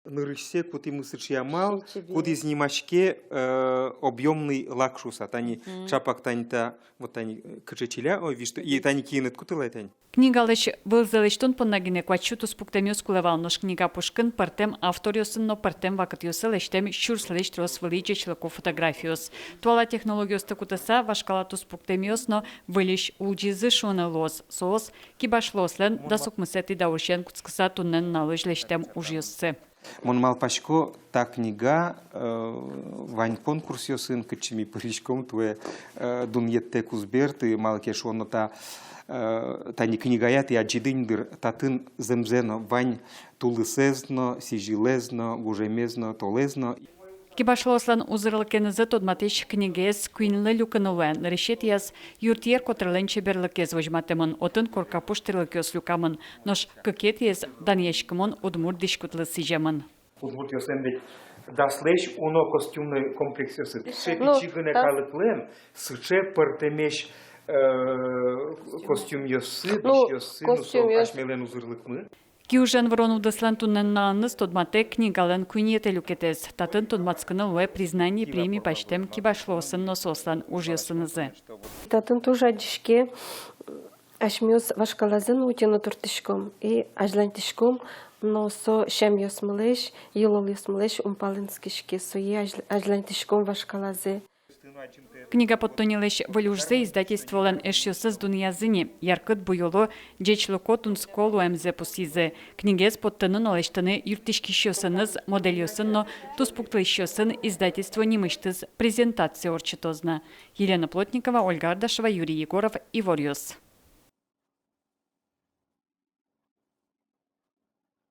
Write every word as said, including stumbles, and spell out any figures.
нырысьсэ кутӥмы сыӵе амал, кудӥз нимаське, э, объёмный лак шуыса. Тани ӵапак тани та, вот тани, э, кыӵе чиля, ой, вишты, и тани киынэд кутылэ тани. Книгалэсь вылзэ лэсьтон понна гинэ куать сю туспуктэмъёс кулэ вал, нош книга пушкын пӧртэм авторъёсын но пӧртэм вакытъёсы лэсьтэм сюрслэсь трос вылӥ ӟечлыко фотографиос. Туала технологиосты кутыса, вашкала туспуктэмъёс но выльысь улӟизы шуыны луоз. Соос кибашлыослэн дас укмысэтӥ даурысен кутскыса туннэ нуналозь лэсьтэм ужъёссы. Мон малпасько, та книга, э, вань конкурсъёсын, кытчы ми пыриськом, туэ, э, дунъеттэк уз берты, малы ке шуоно та, э, тани книгая тӥ адӟиды ни дыр, татын зэмзэ но вань тулысэз но, сӥзьылэз но, гужемез но, толэз но. Кибашлыослэн узырлыкенызы тодматӥсь книгаез куиньлы люкыны луэ. Нырысетӥяз юртъер котырлэн чеберлыкез возьматэмын, отын корка пуштырлыкъёс люкамын, нош кыкетӥез данъяськымон удмурт дӥськутлы сӥземын. Удмуртъёслэн ведь даслэсь уно костюмной комплексъёссы. Сыӵе пичи гинэ калыклэн сыӵе пӧртэмесь, э, костюмъёссы, дӥсьёссы, ну, со асьмелэн узырлыкмы. Киужен вырон удыслэн туннэ нуналыныз тодматэ книгалэн куинетӥ люкетэз. Татын тодматскыны луэ «Признание» премия басьтэм кибашлыосын но соослэн ужъёсынызы. Татын туж адӟиське, асьмеос вашкалазэ но утьыны турттӥськом и азьланьтӥськом, но со сямъёсмылэсь, йылолъёсмылэсь ум палэнскиське, сое азь-, азьланьтӥськом вашкалазэ. Книга поттоннилэсь выль ужзэ издательстволэн эшъёсыз дунъязы ни. Яркыт буёло, ӟечлыко, тунсыко луэмзэ пусйизы. Книгаез поттыны но лэсьтыны юрттӥськисьёсыныз, модельёсын но туспуктӥсьёсын издательство нимысьтыз презентация ортчытоз на. Елена Плотникова, Ольга Ардашева, Юрий Егоров, «Иворъёс».